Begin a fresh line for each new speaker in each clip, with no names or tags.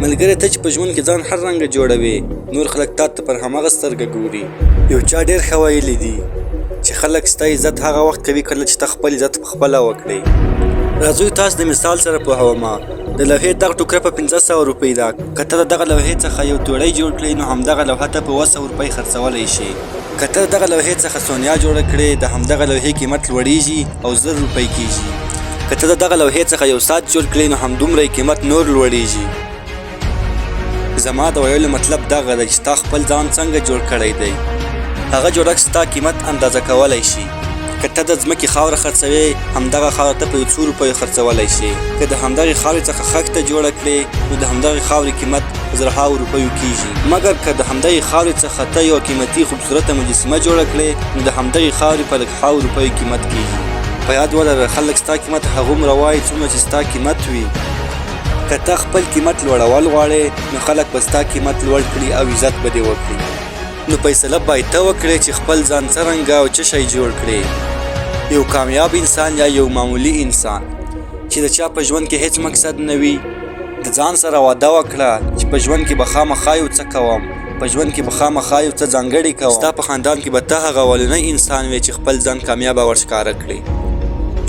ملګری، ته چې په ژوند کې ځان هر رنګه جوړوې، نور خلک تا ته پر هماغه سترګه ګوري. یو چا ډېر ښه ویلي دي چې خلک ستا عزت هغه وخت کوي کله چې ته خپل عزت په خپله وکړې. راځئ تاسو د مثال سره پوهوم. د لوحې دغه ټوکره په 500 روپۍ ده. که ته د دغه لوحې څخه یو توړی جوړ کړې، نو همدغه لوحه ته په 700 روپۍ خرڅولی شې. که ته د دغه لوحې څخه سونیا جوړه کړې، د همدغه لوحې قیمت لوړیږي او 1000 روپۍ کیږي. که ته د دغه لوحې څخه یو ساعت جوړ کړې، نو همدومره یې قیمت نور لوړیږي. زما د ویلو مطلب دغه دی چې تا خپل ځان څنګه جوړ کړی دی، هغه جوړښت ستا قیمت اندازه کولی شي. که ته د ځمکې خاوره خرڅوې، همدغه خاوره ته په یو څو روپیو خرڅولی شې. که د همدغې خاورې څخه خښته جوړه کړې، نو د همدغې خاورې قیمت په زرهاوو روپیو کیږي. مګر که د همدغې خاورې څخه ته یوه قیمتي خوبصورته مجسمه جوړه کړې، نو د همدغې خاورې په لکهاوو روپیو قیمت کیږي. په یاد ولره، خلک ستا قیمت هغومره وایي څومره چې ستا قیمت وي. که ته خپل قیمت لوړول غواړې، نو خلک به ستا قیمت لوړ کړي او عزت به دې وکړي. نو فیصله باید ته وکړې چې خپل ځان څرنګه او څه شی جوړ کړې، یو کامیاب انسان یا یو معمولي انسان چې د چا په ژوند کې هیڅ مقصد نه وي. د ځان سره وعده وکړه چې په ژوند کې به خامخا یو څه کوم، په ژوند کې به خامخا یو څه ځانګړي کوم. ستا په خاندان کې به ته هغه اولنی انسان وې چې خپل ځان کامیابه ورښکاره کړې.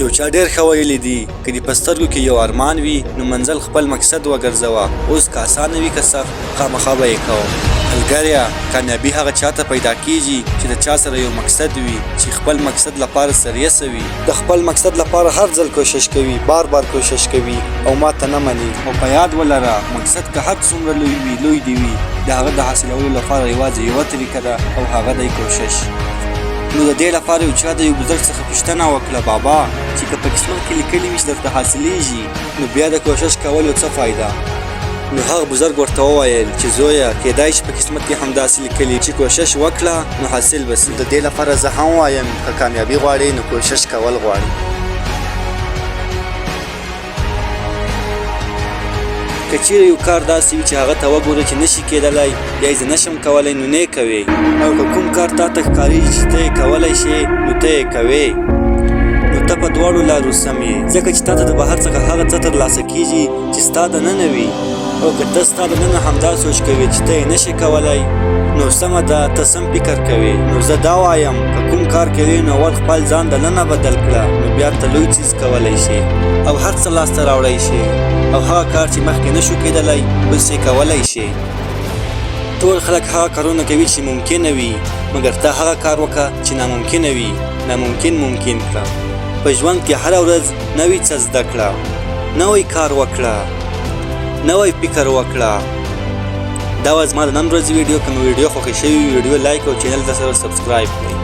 یو چا ډېر ښه ویلي دي، که دې په سترګو کې یو ارمان وي، نو منزل خپل مقصد وګرځوه. اوس که اسانه وي که سخت، خامخا به یې کوم. ملګریه، کامیابي هغه چاته پیدا کیږي چې د چا سره یو مقصد وي، چې خپل مقصد لپاره سریس وي، د خپل مقصد لپاره هر ځل کوشش کوي، بار بار کوشش کوي او ماته نه مني. او په یاد ولره، مقصد که هر څومره لوی وي، لوی دې وي، د هغه د حاصلولو لپاره یوازې یوه طریقه ده او هغه دی کوشش. نو د دې لپاره یو چا د یو بزرګ څخه پوښتنه وکړه، بابا، چې که په قسمت کې لیکلي وي چې درته حاصلیږي، نو بیا د کوشش کولو څه فایده؟ نو هغه بزرګ ورته وویل چې زویه، کیدای شي په قسمت کې همداسې لیکلي چې کوشش وکړه نو حاصل به سي. د دې لپاره زه هم وایم، که کامیابي غواړې نو کوشش کول غواړي. که چیرې یو کار داسې وي چې هغه ته وګورې چې نشي کېدلی یا یې زه نشم کولی، نو نه یې کوې. او که کوم کار تا ته ښکارېږي چې ته یې کولی شې، نو ته یې کوې. نو ته په دواړو لارو سم یې، ځکه چې تا ته د بهر څخه هغه څه ترلاسه کیږي چې ستا دننه وي. او که ته ستا دننه همدا سوچ کوې چې ته یې نشې کولی، نو سمه ده، ته سم فکر کوې. نو زه دا وایم، که کوم کار کوې نو اول خپل ځان دننه بدل کړه، نو بیا ته لوی څیز کولی شې او هر څه لاسته راوړی شې، او هغه کار چې مخکې نشو کېدلی اوس یې کولی شې. ټول خلک هغه کارونه کوي چې ممکنه وي، مګر ته هغه کار وکړه چې ناممکنه وي. ناممکن ممکن کړه. په ژوند کې هره ورځ نوی څه زده کړه، نوی کار وکړه، نوی فکر وکړه. دا وه زما د نن ورځې ویډیو. که مو ویډیو خوښه شوې وي، ویډیو لایک او چینل ته سره subscribe کړئ.